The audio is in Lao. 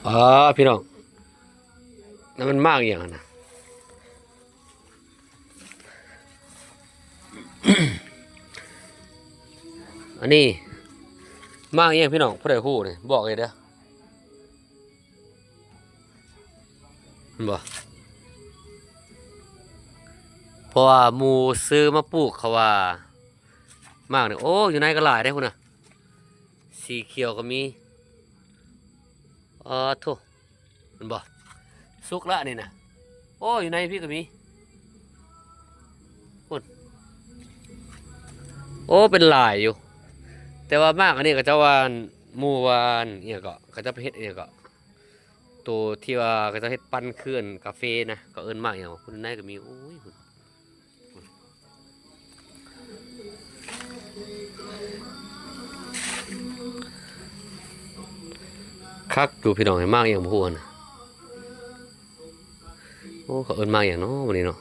ອໍ ພີ່ນ້ອງ ນັ້ນມັນໝາກອີ່ຫຍັງຫັ້ນນະ? ອັນນີ້ໝາກອີ່ຫຍັງພີ່ນ້ອງ? ຜູ້ໃດຮູ້ນີ້ບອກເລີຍເດີ້. ເຫັນບໍ່? ເພາະວ່າໝູ່ຊື້ມາປູກ ເຂົາວ່າໝາກນີ້ ໂອ້ ຢູ່ໃນກໍຫຼາຍເດ້ພຸ້ນນະ ສີຂຽວກໍມີ. ອໍ ໂທ້ ເຫັນບໍ່? ສຸກລະນີ້ນະ. ໂອ້ ຢູ່ໃນພີ້ກໍມີ ພຸ້ນ. ໂອ້ ເປັນຫຼາຍຢູ່. ແຕ່ວ່າໝາກອັນນີ້ ເຂົາເຈົ້າວ່າ ໝູ່ວ່າ ອັນ ອີ່ຫຍັງເກາະ ເຂົາເຈົ້າໄປເຮັດ ອີ່ຫຍັງເກາະ ໂຕທີ່ວ່າເຂົາເຈົ້າເຮັດປັ່ນຄືອັນກາເຟນະ ເຂົາເອີ້ນໝາກຫຍັງວະ? ພຸ້ນ ໃນກໍມີ ໂອ້ຍ ພຸ້ນ ຄັກຢູ່ພີ່ນ້ອງ. ໝາກຫຍັງບໍ່ຮູ້ຫັ້ນນະ. ໂອ້ ເຂົາເອີ້ນໝາກຫຍັງເນາະ ບັດນີ້ເນາະ.